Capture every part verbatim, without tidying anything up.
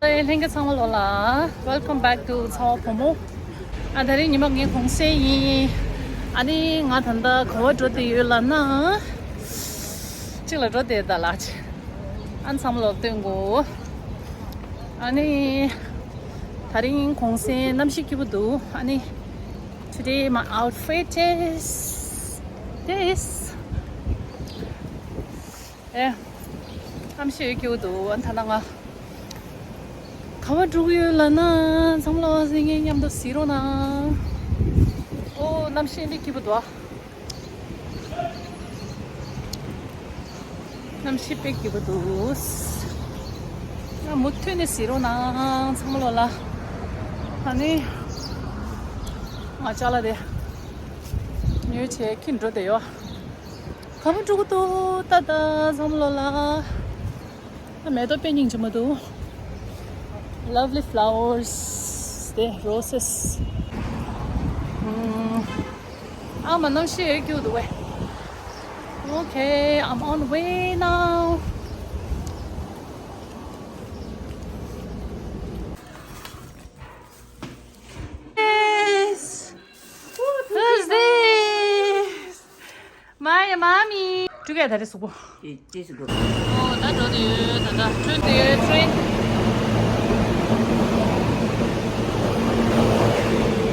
ལྷན་རྒྱས་ཚང་མ་ལོ་ལ། Welcome back to ཚ་བ་བུ་མོ། ཨ་ད་རིང་ཉི་མ་ངའི་གུང་སེང་ཡིན། ཨ་ནི་ང་ད་ལྟ་ག་པར་འགྲོ་བསྡད་ཡོད་ལབ་ན། གཅིག་ལ་འགྲོ་བསྡད་ད་ལ། ཨ་ནི་ཚང་མ་ལོ་སྟོན་གོ། ཨ་ནི་ད་རིང་གུང་སེང་གནམ་གཤིས་སྐྱིད་པོ་འདུག་ཨ་ནི། Today my outfit is this. ཨེ། གནམ་གཤིས་སྐྱིད་པོ་འདུག་ཨ་ནི་ད་ལྟ་ང་ག་པར་འགྲོ་གི་ཡོད་ལབ་ན། ཚང་མ་ལ་ངའི་མཉམ་དུ་གཟིགས་རོགས་གནང་། ཨོ་གནམ་གཤིས་འདི་སྐྱིད་པོ་འདུག་གནམ་གཤིས་དཔེ་སྐྱིད་པོ་འདུག་ང་མུ་མཐུད་ནས་གཟིགས་རོགས་གནང་ཚང་མ་ལོ་ལ། ཨ་ནི་ང་ཅ་ལག་དེ་ཉོས་བྱས་ཁྱེར་འགྲོ་བསྡད་ཡོད། ག་པར་འགྲོ་གི་འདུག་ད་ལྟ་ཚང་མ་ལོ་ལ། ཨ་མེ་ཏོག་དཔེ་སྙིང་རྗེ་མོ་འདུག Lovely flowers. དེ་roses. ཨ་མ་གནམ་གཤིས་ཡོད་རྒྱུ་འདུག་བས། Okay, I'm on the way now. Yes. Who's this? My mommy. ཊུ་གེ་དར་རེད་གཟུགས་པོ། ཨོ་ད་འགྲོ་དེ་ཡོད། ད་ད་ཊེན་དེ་ཡོད། ཊེན།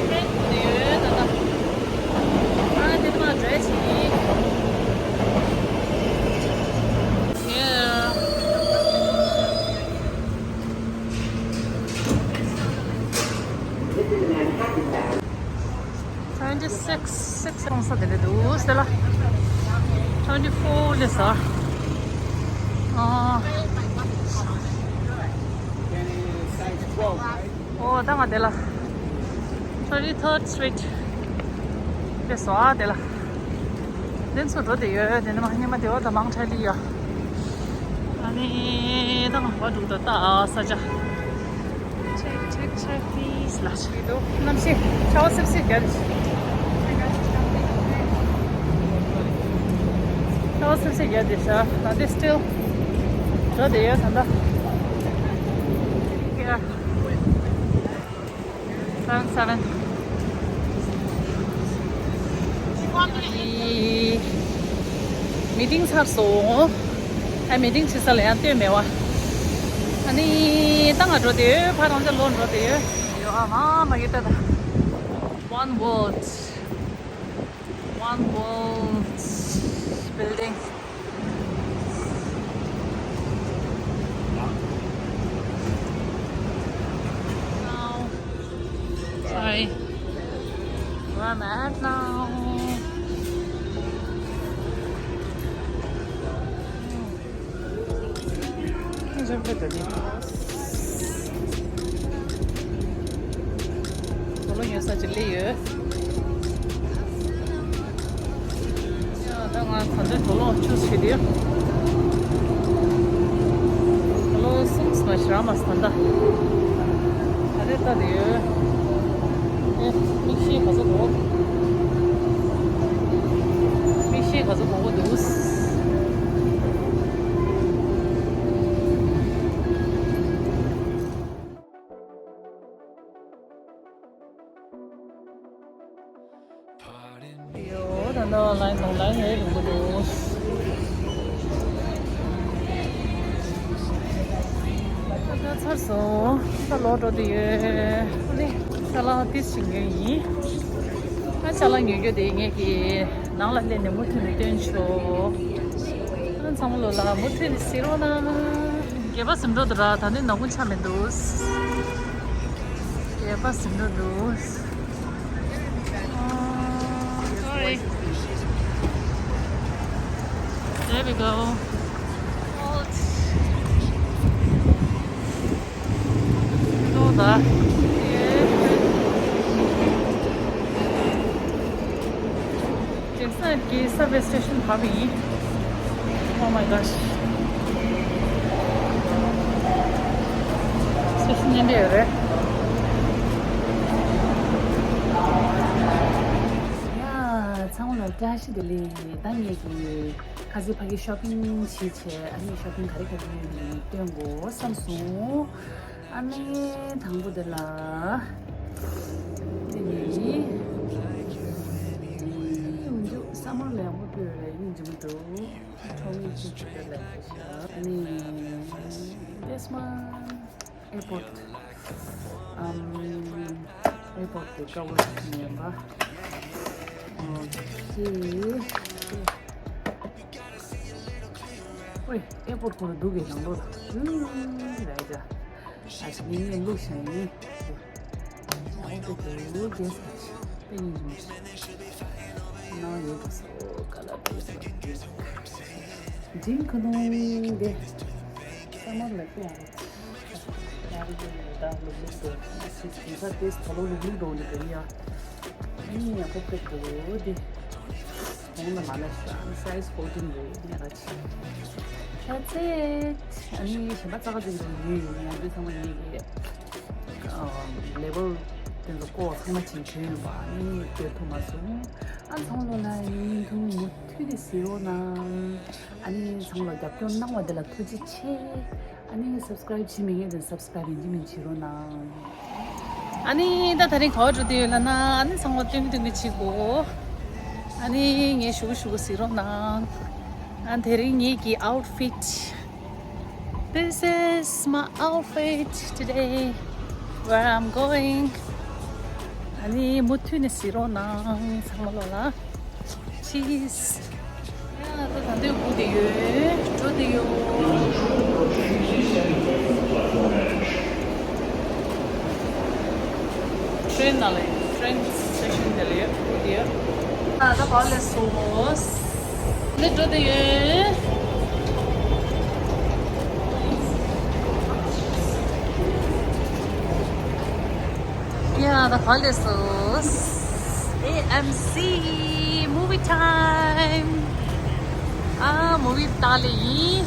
ཊེན་དེ་ཡོད་ད་ད། ཨ་དེ་མ་འདྲ་ཞིག Yeah. Twenty six, six རོང་ས་དེ་ལས་འདུག་སྟེ་ལ། Twenty four ལས་ས། ཨ། ཨོ་ད་ང་དེ་ལ། Thirty third Street དེ་སོ་ཨ་དེ་ལ། དེ་ཚོ་འགྲོ་དེ་ཡོད། དེ་ནི་མ་སྙེ་མ་དེ་བ་ད་མང་ཁྲ་ལི་ཡ། ཨ་ནི་ད་ང་བ་འགྲོ་ད་ད་ས་ཆ། Check, check, check, please. ལ་ཆེ་འདུག་གནམ་གཤིས་ཆར་པ་སིབ་སིབ་རྒྱག་རེད། ཆར་པ་སིབ་སིབ་རྒྱག་རེད་ཤག་ད་ལྟ་still འགྲོ་བསྡད་ཡོད་ད་ལྟ། Yeah. Seven, seven. མི་ཊིང་ཚར་སོང་། ཨ་མི་ཊིང་བྱེད་ས་ལ་ཡང་ལྟོས་མེད་བ། ཨ་ནི་ད་ང་འགྲོ་དེ་ཕ་རང་ཅག་ལོ་འགྲོ་དེ་ཡོད། ཨ་མ་མ་གི་ལྟ་ད། One World. One World building. Now, sorry. Where am I at now? ཁྱོད་ཚོ་ཕེབས་དང་ནི། དོ་ལོ་ཉོ་ས་ཅིག་སླེབས་ཡོད། ཡ་ད་ང་ད་ལྟ་དོ་ལོ་ཆུ་ཞིག་དེ། དོ་ལོ་གསུམ་ཟིན་པ་ཞིག་རག་མ་སོང་ད་ལྟ། ད་རེས་ལྟ་དེ་ཡོད། ཨེ་མིག་ཤེལ་ག་ཚོད་དགོས། མིག་ཤེལ་ག་ཚོད་དགོས་དགོས་འདུག་ཡོ། ད་ནང་ལ་ནང་ལ་ཡོད་རིང་པོ་འདུག་ད་ལྟ་ཚར་སོང་། ད་ལོག་འགྲོ་དུ་ཡོད། ཨ་ནི་ཅ་ལག་ཏིས་ཞིག་ཉོས་ཡིན། ཨ་ཅ་ལག་ཉོ་རྒྱུ་དེ་ངས་ཀྱི་ནང་ལ་སླེབས་ནས་མུ་མཐུད་ནས་སྟོན་ཆོག་ཨ་ཚང་མ་ལོ་ལ་མུ་མཐུད་ནས་གཟིགས་རོགས་གནང་། སྒལ་པ་ཟིན་འགྲོ་འདུག་ར། ད་ནི་ནག་ཁུང་ཆགས་མི་འདུག་སྒལ་པ་ཟིན་འགྲོ་འདུག Sorry. There we go. Go back. དེང་སང་གི་subway station བབས་ཡིན། Oh my gosh. Station ནས་འདི་ཡོད་རེད། ཡ། ཚང་མ་ལ་བཀྲ་ཤིས་བདེ་ལེགས། ད་ངས་ཀྱི་ཁ་སང་ཕ་གི་shopping བྱས་བྱས། ཨ་ནི་shopping ག་རེ་ག་རེ་ཡོད་མེད་སྟོན་དགོས་བསམ་སོང་། ཨ་ནི་དང་པོ་དེ་ལ། དེ་ནི། འཇུ་ས་མར་ལ་ཡག་པོ་སྤོས་རེད། ཡིན་འཇུ་མི་འདུག་ཁྲོམ་གཅིག་གི་དེ་ལ་ཤ། ཨ་ནི། This one. Airport. Um, airport དེ་cover བྱེད་ཡིན་པ། Okay. ཨོའི། airport ཁོ་ན་འདུག་གི་ནང་ལོགས་ལ། ཨུམ། རེད་ད། ཨ་ཅག་ངས་ངས་བླུགས་བཞག་ཡིན། ཨོ་ཏེ་ཏེ་རྒྱལ་ས་ཆེ། དཔེ་ཡིན་རུང་ཆེ། ནང་ཡོད་པ་སོ་ག་ལ་དཔེ་ཡོད་པ། འགྲིམ་ཁ་ནོ་འདི། ས་མར་ལ་ཀྱང་། ཡ་རི་ཡོད་ད་ལུག་ལུག་འགྲོ། དེང་སང་དེ་ད་ལོ་ལུག་ལུག་འགྲོ་འདི་ག་ཡ། ཨ་ནི་ཡག་པོ་དཔེ་འདུག་འདི། གོང་ལ་མ་ལ་ཤ་size fourteen རེད་ཉག་ག་ཆེ། That's it. ཨ་ནི་གཞན་པ་ཙག་ཙིག་འདུག་ཡོད་ཡོད་ཡང་འདི་ཚང་མ་ངེད་ཀྱི་label དེ་ཚོ་ཀོ་ཚང་མ་ཕྱིན་བྱོན་ཡོད་པ་ཨ་ནི་སྟེར་ཐུབ་མ་སོང་། ཨ་ཚང་མ་ལོ་ན་ཡིན་ཐུང་མུ་མཐུད་དེ་གཟིགས་རོགས་གནང་། ཨ་ནི་ཚང་མ་ལ་རྒྱབ་སྐྱོར་གནང་བ་དེ་ལ་ཐུགས་རྗེ་ཆེ། ཨ་ནི་subscribe བྱེད་མི་ངེས་དེ་subscribe ཡིན་གཅིག་མིན་གཅིག་བྱེད་རོགས་གནང་། ཨ་ནི་ད་དེ་རིང་ག་པར་འགྲོ་བསྡད་ཡོད་ལབ་ན། ཨ་ནི་ཚང་མ་སྟོན་གི་སྟོན་གི་བྱེད་དགོས། ཨ་ནི་ངས་ཞུ་གི་ཞུ་གི་གཟིགས་རོགས་གནང་། ཨ་དེ་རིང་ངེད་ཀྱི་outfit. This is my outfit today. Where I'm going. ཨ་ནི་མུ་མཐུད་ནས་གཟིགས་རོགས་གནང་ཚང་མ་ལོ་ལ། Cheese. ཡ་ད་ད་འདོད་སྒུག་དེ་ཡོད། འགྲོ་དེ་ཡོད། Train ནང་ལ་train station དེ་ལ་ཡོད་སྒུག་དེ་ཡོད། ད་ད་བར་ལས་སོ། འདི་འགྲོ་དེ་ཡོད། ཡ་ད་ག་ལས་སོ། A M C movie time. ཨ་movie ལྟ་ལེ་ཡིན།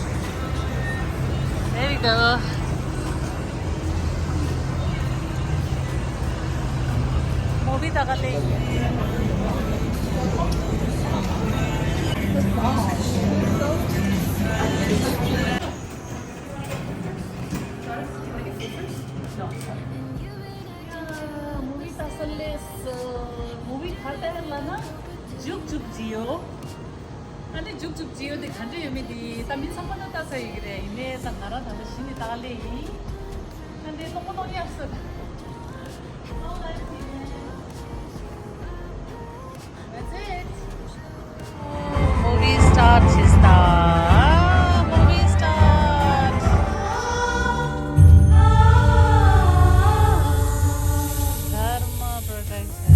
There we go. movie ལྟ་ག་ལེ་ཡིན། movie ལྟ་ས་ལས་movie ག་ལྟ་ལ་ན་ཇུག་ཇུག་ཇིའོ། ཨ་ནི་ཇུག་ཇུག་ཇིའོ་དེ་ག་འདྲ་ཡོད་མེད་དེ་ད་མི་ཚང་མ་ན་ལྟ་ས་ཡོད་ཀྱི་རེད། ཡིན་ནའི་ད་ང་རང་ད་ལྟ་གཞི་ནས་ལྟ་ལེ་ཡིན། ཨ་འདྲའི་སྟོང་པ་སྟོང་ཡག་ས། That's it. Movie start ཆེ་ས། movie start. Dharma Production.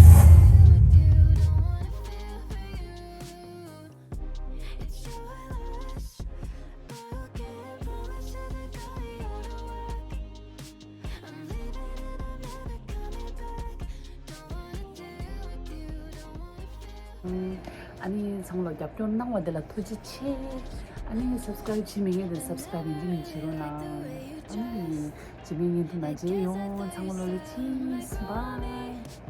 ཨ་ནི་ཚང་མ་ལ་རྒྱབ་སྐྱོར་གནང་བ་དེ་ལ་ཐུགས་རྗེ་ཆེ། ཨ་ནི་subscribe བྱེད་མི་ངེས་དེ་subscribe ཡིན་གཅིག་མིན་གཅིག་བྱེད་རོགས་གནང་། ཨ་ནི་རྗེས་མའི་བརྙན་ཐུང་ནང་མཇལ་ཡོང་། ཚང་མ་ལོ་ལ་cheers. Bye.